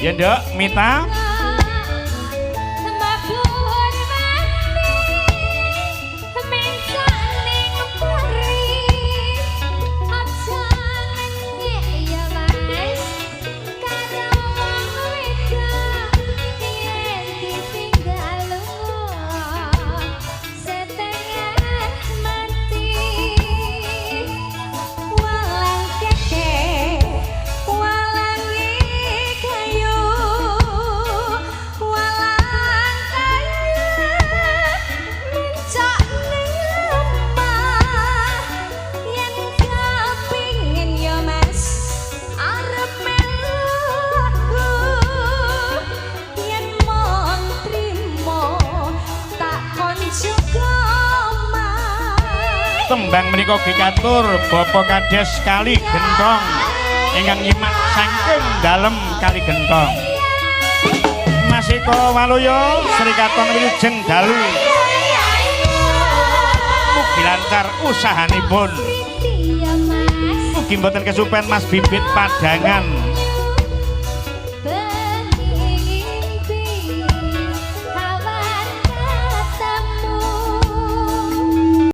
Ya, Nduk, Mita. Mabur mati mencak ning peri. Aja ngenyek ya, Mas, karo wong wedok yen ditinggal lunga setengah mati. Walang keke walangi kayu, walang kayu mencak ning lemah. Yen kepingin ya, Mas, arep melu aku, yen mung trimo tak kon jaga omah. Tembang menika ugi katur Bapak Kades Kali Gentong ingkang nyimak saking dalem Kali Gentong. Mas Eko Waluyo, Srikaton, wilujeng dalu. Mugi lancar usahanipun. Ya, Mas. Mugi mboten kesupen Mas Bibit Padangan.